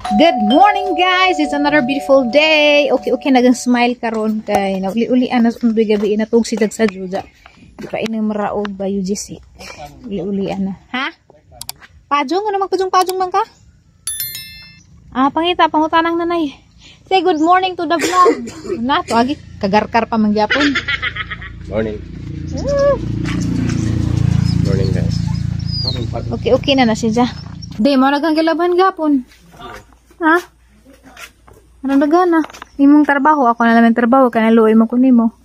Good morning, guys! It's another beautiful day. Okay, nagang smile karon kay nauli-uli ana sa undoy gabi natug si sa juja. Di pa ini maraog ba UGC. Uli-uli ana. Ha? Pajong ano magpajong-pajong man ka? Ah, pangita pangutanang nanay. Say good morning to the vlog. Na to agi kagarkar pa man gyapon. Morning. Morning, guys. Okay na na siya. Di mo nagang gilaban gapon. Ha? Ano nagana? Imong trabaho, ako na lang ang trabaho, kaya naluoy mo kunin mo.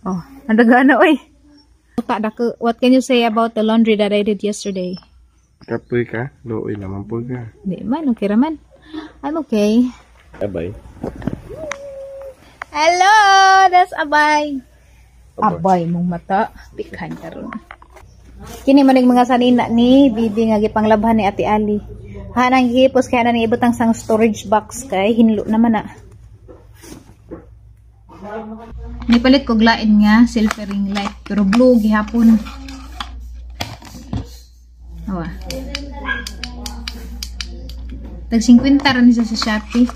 Oh, ang dagana, oy. What can you say about the laundry that I did yesterday? Kapoy ka? Luoy naman po ka. Di man, okay raman. I'm okay. Abay. Hello! That's Abay. Abay mong mata. Pikhan karon. Kini man mga sanina ni Bibi nga gipanglabhan ni Ate Ali. Hanang gihipos kaya na ni ibutang sang storage box kay hinlo naman na. Nipalit ko glain nga silver ring light pero blue gihapon. Awa. Tag 50 ra ni siya sa Shopee.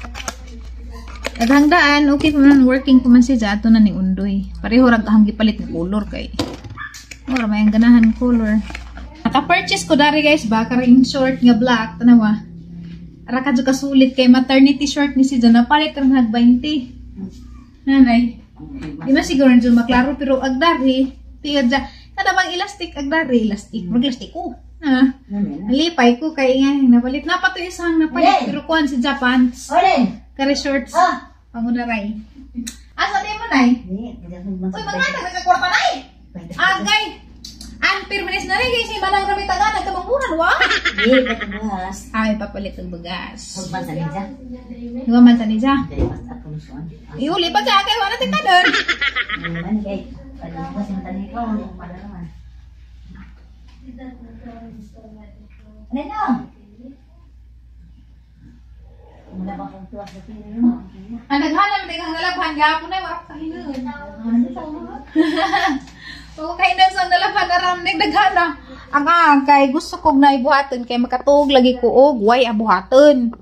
Daghang daan, okay pa man, working pa man siya ato na ni Undoy. Pareho ra ang gipalit nga color kay. Ora may ang ganahan color. Naka-purchase ko dari guys ba karing short nga black tanawa. Ara ka jud kasulit kay maternity short ni si John napalit ra nag 20. Nanay. Di man siguro jud maklaro pero agdari piyod ja kada bang elastic agdari elastic mag elastic ko. Ha. Nalipay ko kay nga napalit na pa to isang napalit pero kuan si Japan. Kare shorts. Pangunaray. Asa di mo nay? Uy, mga nag sa kwarta nay. Agay. Unfair manis na rin guys, may malang rami taga nagkamanghuran wa. Di patubuhas. Ay papalit og bagas. Hugman sa nija. Human sa nija. Dili mas apunusuan. Iuli pa ka kay wala ti kanon. Man kay patubuhas man tani ko para naman. Ano na? Wala ba kong tuwa sa tingin mo? Ang naghanam di kang nalabhan gapon ay wala ka hinuon. Oo, kay nang sang nalabhan aram nagdaghana. Ang kay gusto kog naibuhaton kay makatuog lagi ko og way abuhaton.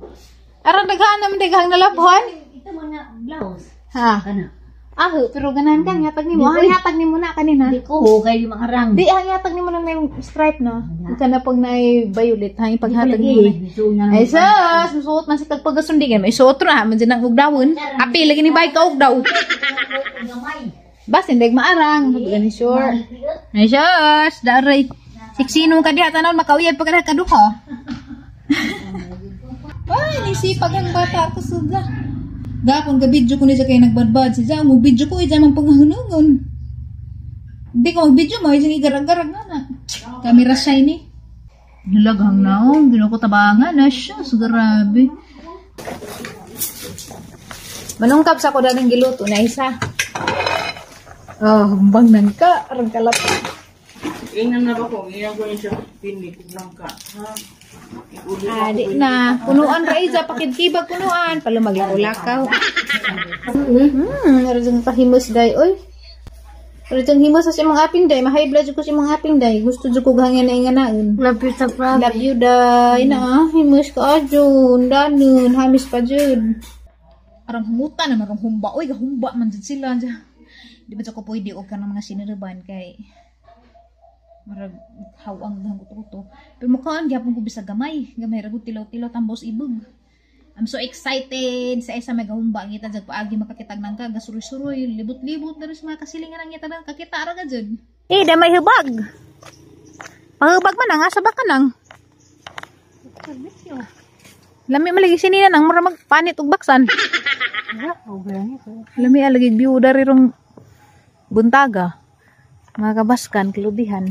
Aron daghana man dighang nalabhan. Ito mga blouse. Ha. Ano? Aho, pero ganahan ka hatag nimo. Ang hatag nimo na kanina. Di ko kay di makarang. Di ang hatag nimo nang may stripe no. Ika na pag naay violet ha ipaghatag nimo. Na. Ay sus, musuot man si kag pagasundigan. May suot ra man dyan ang ugdawon. Api lagi ni bay ka ugdaw. Bas hindi maarang, gani sure. Ay sus, daray. Siksino ka diha tanon makauyab pa ka kaduha. Ay, nisipag ang bata ko suga. Gapon ka video ko niya kay nagbadbad si mo video ko ija man pangahunungon. Di ko mag-video mo isang igarag-garag na na. Camera shy ni. Nilaghang naong, ginoo ko tabangan na siya, grabe. Manungkap sa ko daning giluto na isa. Oh, humbang nang ka, arang kalap. Ingnan na ba ko, ingnan ko siya pinik lang ka. Ha? Adi na, punuan ra iza pakidkibag punuan, palumaglaw-lakaw. Meron diyang kahimos day, oy. Meron diyang himos sa imong aping day, ma-high blood jud ko sa imong aping day. Gusto jud ko gahangin na inganaon. Love you sa province. Love you day na, himos ka adyon, danon, hamis pa jud. Arang humutan na marang humba, oy, gahumba man jud sila. Di ba ko pwede og kanang mga sinuruban kay marag hawang dahang kuto-kuto. Pero mukhaan gyapon ko bisag gamay. Gamay ra gud tilaw-tilaw tambos ibog. I'm so excited sa isa may gahumba ngita jag paagi makakitag nang ka gasuroy-suroy libot-libot na sa mga kasilingan ang ngita nang kakita ra ga jud. Eh, da may hubag. Pahubag man ang asa ba ka nang? Lami malagi sinina nang mura magpanit og baksan. Lami alagi view dari rong buntaga. Mga kabaskan, kilubihan.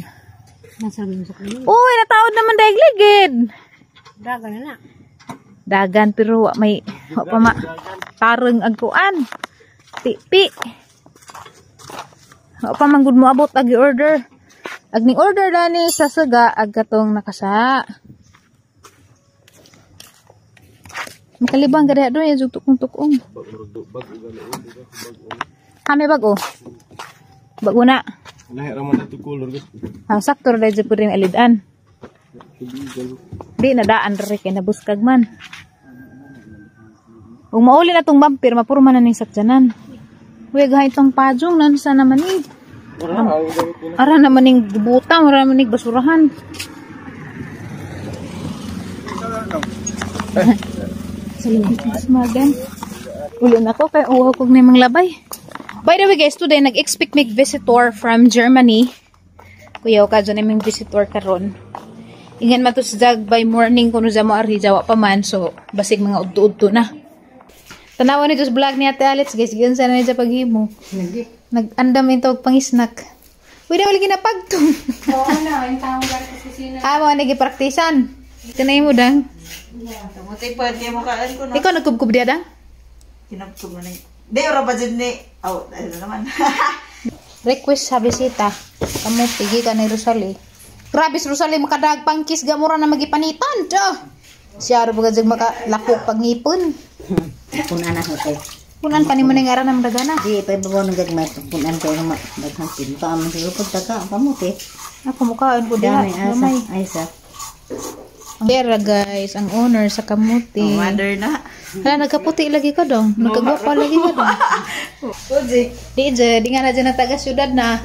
Uy, nataod naman daigligid. Dagan na na. Dagan pero wa may wa pa ma tareng agkuan. Pipi. Wa pa man gud mo abot ag order. Ag ni order dani sa suga ag katong nakasa. Makalibang ka diha doon yung tukong-tukong. Kami bago. Bago na. Lahi ra man ato color guys. Ah, sakto ra dai jud rin alidan. Di na daan ri kay nabuskag man. Ug mauli na tong bumper, mapurma na ning sakyanan. Uy, gahay itong pajong, nansa naman eh. Ara naman ning gubuta, ara naman ning basurahan. Salamat. Ulo na ko kay uwaw kog nimang labay. By the way guys, today nag-expect mig visitor from Germany. Kuyaw ka dyan aming visitor karon. Ingan man to sa jag by morning kuno sa mo arhi jawa pa man, so basig mga udto-udto na. Tanawan ni sa vlog ni Ate Alex guys, giyon sana ni sa paghimo. Nag-andam ito og pangisnak. Uy, dawal ginapagtong. Oo na, yung tao galing sa kusina. Ah, mo nagipraktisan. Tinay mo dang. Tumuti pa di mo kaan ko na. Ikaw nagkubkub diya dang? Kinabkub na ni. Di ora pa jud ni. Oh, ano naman. Request sa bisita. Kamu pigi ka ni Rosalie. Grabe si Rosalie makadag pangkis gamura na magipanitan. Duh. Siya ra baga jag makalapok pagngipon. Punan na ko. Punan pa nimo ning aran ang dagana. Di pa ibabaw ng gagmay punan ko ng daghang pinta man siguro pag taga kamuti. Ako mukaon ko diha. Dami asa. Gamay. Ay sa. Ang pera guys, ang owner sa kamuti. Oh, mother na. Hala, nagkaputi lagi ka dong. Nagkagwapa lagi ka dong. Uji. Di dyan, di nga na dyan na taga syudad na.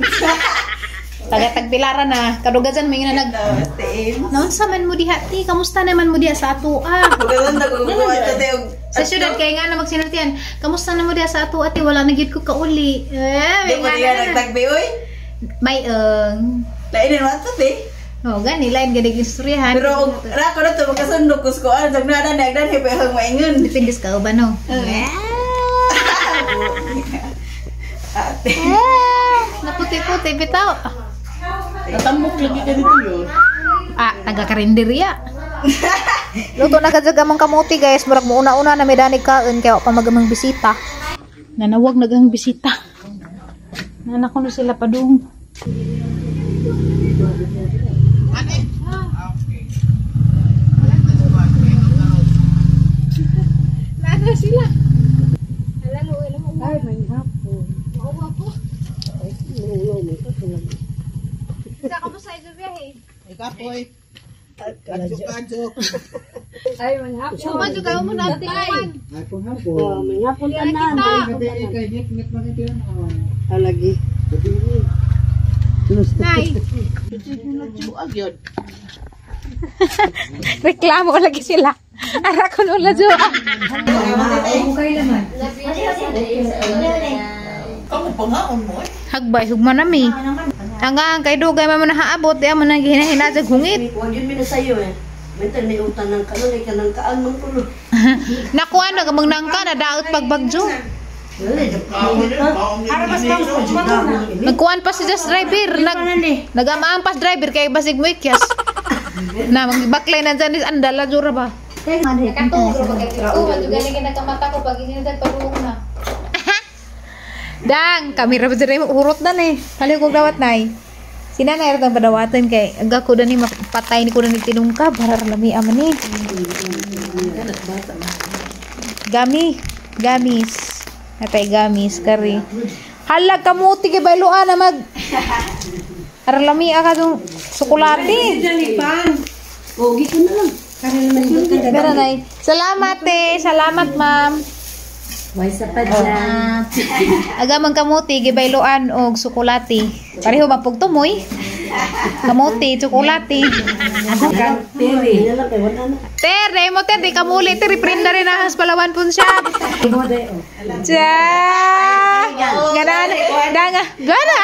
Taga Tagbilaran na. Kaduga dyan, may nga nag... Team. Naunsa man mo diha, ti? Kamusta naman mo diha sa ato, ah? Pagkaroon na kukuha ito tayo. Sa syudad, kaya nga na magsinultian. Kamusta na mo diha sa ato, ate? Wala na gyud ko kauli. Eh, Di may mo nga niya na. nagtagbi, oy. May, Lainin mo ito, te. Oh, gani, lain gani istoryahan. Pero, rako na ito, magkasundok ko sa kuan. Sag na na, nagdan, hipahang maingon. Depende sa kauban, no? Ate. Eh, naputi-puti, bitaw. Natambok lagi ka dito yun. Ah, taga karinderya. Luto na kadyag among kamuti guys. Murag muuna-una na may danig kaon kaya wa pa magamang bisita. Nanawag nagang bisita. Nanak ko na sila padung. Nana sila. Alam mo, alam mo. Ay, may hapon. Mauwa ko. Sa kamusta ito biyahe? Ikapoy. Ay manghapon. Kuman juga mo na tingwan. Oh, manghapon tanan. Alagi. Nay. Reklamo lagi sila. Ara ko nula jo. Kamu pangaon mo, eh. Hagbay hugma nami. Hanggang kay dugay man mo nahaabot di mo nang gihinahina sa hungit. Wag yun mina sayo eh. Mintan may utang ng kanon ay kanang kaan man kuno. Nakuha na gamang nangka na daot pagbagyo. Nagkuan pa si just driver nag nagamaan pas driver kay basig mo ikyas. Na magbaklay na dyan is andala jura ba. Dang, kami ra ba dyan hurot na ni. Hali ko dawat nay. Sina na ertang padawatan kay aga ko dani mapatay ni ko na tinungka para lami aman ni. Gami, gamis. Natay gamis kari. Hala kamuti kay bayloan na mag Arlami ka dong sukulate. Pogi ko na lang. Pero nay, salamat eh, salamat ma'am. Way sa pa dyan. Aga man kamuti gibayloan og sukulate. Pareho ba pug tumoy? Kamuti, tsokolate. Ter, dahil mo ter, di kamuli ter, i-print na rin na has Palawan pun siya. Tsa! Gana, danga, gana,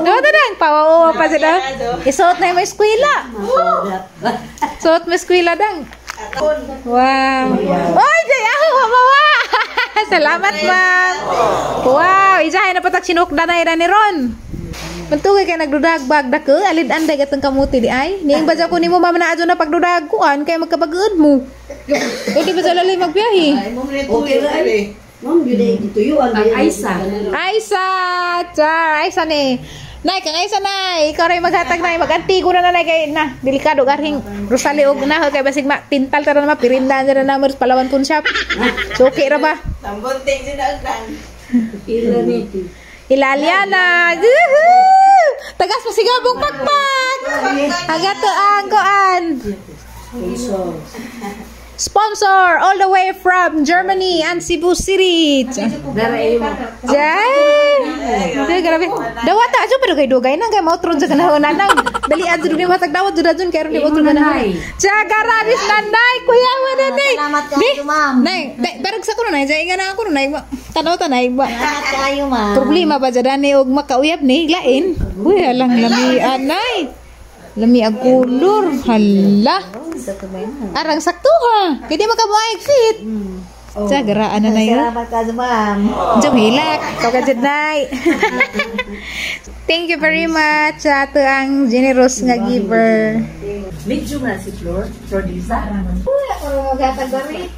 gana, dang, pawawa pa sila. Isuot na yung may eskwela. Suot mo eskwela, dang. Wow. Oy, jay, ako, mamawa! Salamat, ma'am. Wow, isahay na patak sinukda na ira ni Ron. Pantugay kay nagdudag bag dako alid anday gatong kamuti di ay. Niing badya ko nimo mama na adyo na pagdudag kuan kay magkabagood mo. O di ba sa lalay magbiyahe? Okay ra ay. Ma'am, yun ay gituyuan. Aisa. Aisa, char, Aisa ni. Nay, kang Aisa nay, ikaw ray maghatag nay, magantigo na nanay kay na delikado garhing Rosalie og na kay basig ma tintal tara na mapirinda na na mer Palawan pun shop. So okay ra ba? Tambunting sinagdan. Ila ni. Ilaliana. Woohoo! Tagas pasigabong pakpak. Agato ang kuan. Sponsor all the way from Germany and Cebu City. Jay! Jay, grabe. Dawata ajo pero kay dugay nang kay mautron sa kanahon nanang. Dali adto ni matag dawat jud adun kay aron di mautron kanahon. Jagararis nanay kuya wa nanay. Salamat kaayo, ma'am. Nay, barag sa kuno nay, jay nga na ako nay. Tanaw tanay ba. Salamat kaayo, ma'am. Problema ba jud ani og makauyab ni lain. Uy, alang lami anay. Lami ang kulor. Hala. Arang sakto ha. Kay di makabuhay fit. Jagaraan na nay. Salamat kaayo, ma'am. Jom hilak. Kau ka jud nay. Thank you very much sa ato ang generous nga giver. Medyo na si Flor, Flor Lisa. Uy, ako magatagari.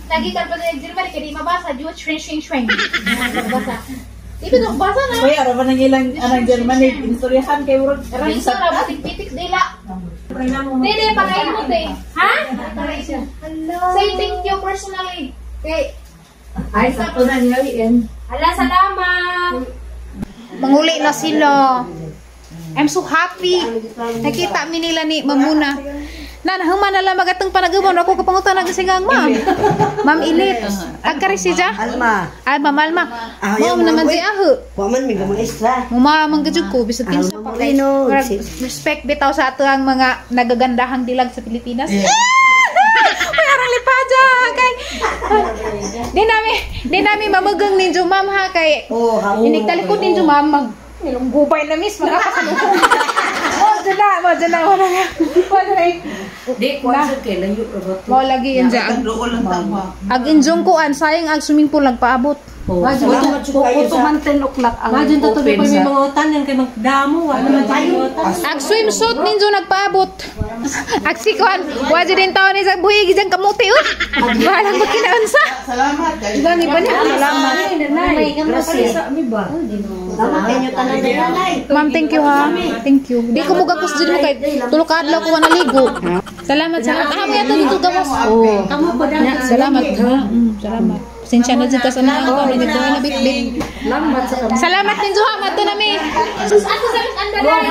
Lagi ka pa sa Germany kay di mabasa, di shrink shrink shrink. Basa. Di ba basa na? Kuya, ara ba nang ilang anang Germany instoryahan kay murag Rinso ra batik pitik dila. Dili pakain mo te. Ha? Say thank you personally. Kay Ay, sakto na niya yan. Hala, salamat. Manguli na sila. I'm so happy. Nakita mi nila ni Mamuna. Na nahuman na lang magatong panagubon ako kapangutan ang sigang ma'am. Ma'am Ilit. Agkari siya? Alma. Alma, Alma. Ah, Ma'am naman si Aho. Wa man mi maestra. Muma man gajud ko bisag kinsa pa kay. Alma, Murag, respect bitaw sa ato ang mga nagagandahang dilag sa Pilipinas. May arang lipadya kay. Di nami mamugang ninyo ma'am ha kay. Oh, ha. Inig talikod ninyo ma'am mag nilunggubay na miss magakasalubong. Oh, dyan na, mo dyan na, wala na. Wala na. Di ko sa kay layo ra ba to. Mo lagi yun dyan. Ag injong kuan sayang ag swimming pool nagpaabot. Salamat jud kayo sa man 10 o'clock ang open sa. Ag swimsuit ninyo nagpaabot. Ag sikuan, wa jud din taon ni sa buhig dyan kamuti uy. Bahalang magkinaunsa. Salamat. Gani pa niya. Salamat. Salamat kayo tanan na nanay. Ma'am, thank you ha. Thank you. Di ko mugakos dyan mo kay tulo ka adlaw ko naligo. Salamat sa Ah, may ato dito gamos. Oo. Salamat ha. Salamat. Pasensya na dyan tas ano ako ano dito na bit-bit. Salamat din ha, mato na mi. Sus ako sa mis andaray.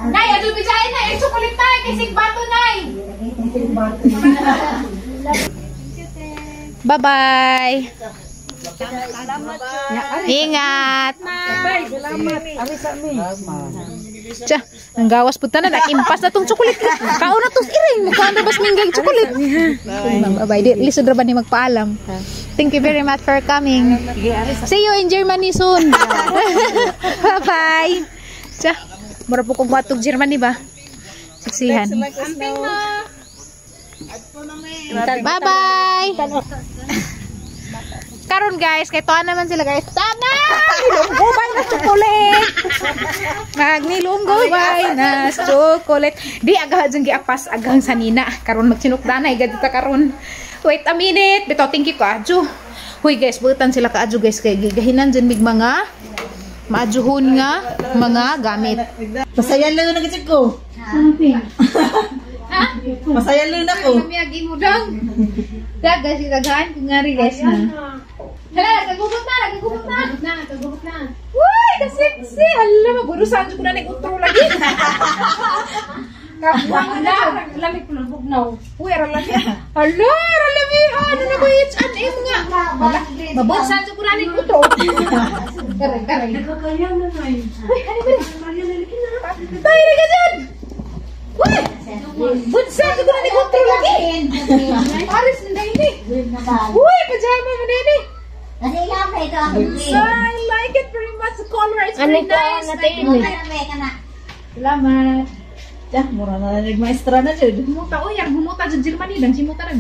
Nay, adto bijay nay, chocolate tay kay sigbato nay. Bye-bye. Ingat. Bye, salamat. Ari sa mi. Tsa, ang gawas po tanan, impas na tong chocolate. Kaon na tong iring, mukha na bas minggay chocolate. Bye-bye. Di, lisod ra ba ni magpaalam. Thank you very much for coming. See you in Germany soon. Bye-bye. Tsa, mura po kong matug Germany ba? Siksihan. Bye-bye. Karon guys, kay tuwa naman sila guys. Tama! Nilunggubay na chocolate. Magnilunggubay na chocolate. Di agah dyan giapas agang sanina. Karon magsinukdanay gadita karon. Wait a minute. Bitaw thank you kaadyo. Huy guys, butan sila kaadyo guys kay gigahinan dyan mig mga maadyuhon nga mga gamit. Pasayan lang na gid ko. Ha? Pasayan lang na ko. Lamiyag imudang. Daga si daghan kung ngari guys na. Hala, nagugubot na, nagugubot na. Nagugubot na. Uy, kasexy. Hala, maburusan ko na ning utro lagi. Kabuang na. Lamig ko lang bugnaw. Uy, ara lami. Hala, ara lami. Ano na ko H&M nga. Maburusan ko na ning utro. Karay, karay. Nakakaya na nay. Uy, ano ba? Tayo na ka dyan. Uy! Bunsan ko na ning utro lagi. Paris na ini. Uy, pajama mo na ini. Kasi ilang pa ito ang I like it very much. The color is very nice. Salamat. Tah, mura na nagmaestra na jud. Humuta o yang humuta sa Germany dang simuta ra.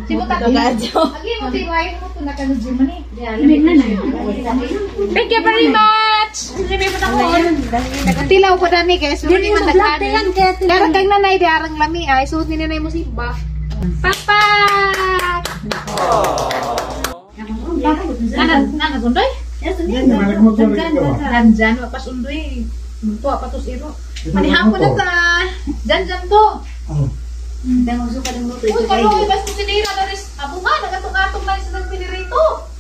Simuta Kaadyo. Agi mo ti way mo na ka sa Germany. Thank you very much. Tilaw ko dani kay sulod man daghan. Darang kang nanay di arang lami ay suot ni nanay mo simba. Papak. Nana nana sundoy? Janjan wapas undoy. Munto apa tos iro. Manihapon na ta. Janjan to. Uy, kaluoy bas kusinira na ris. Abo nga nagatong-atong na sa nagpinirito.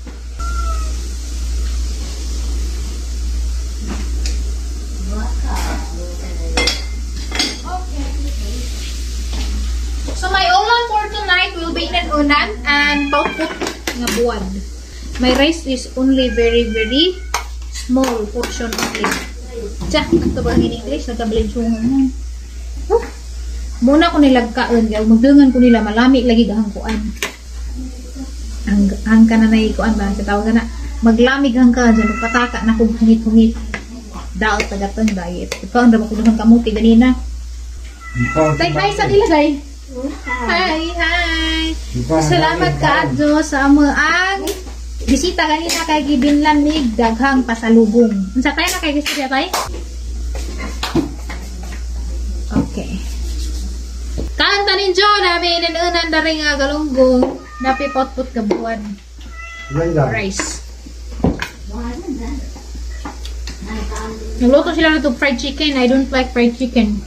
inan-unan and paupot nga buwad. My rice is only very, very small portion only. Tsa, ato ba ang in English? Nagkabilin sungan mo. Huh? Muna ko nila kaon, kaya magdangan ko nila, malami lagi gahang kuan. Ang ka na kuan ba? Sa tawag na, maglamig hang ka dyan, magpataka na kung hungit-hungit. Daot tagatang diet. Ikaw, ang dama ko duhang kamuti ganina. Tay, hi sa ilagay. Hi, hi. Salamat ka adyo sa amo ang bisita ganina kay gibinlan mig daghang pasalubong. Unsa tayo na kay gusto tay? Okay. Kanta ninyo nami inunan dari nga galunggong napi potpot ka buwan rice. Nagluto sila nito fried chicken. I don't like fried chicken.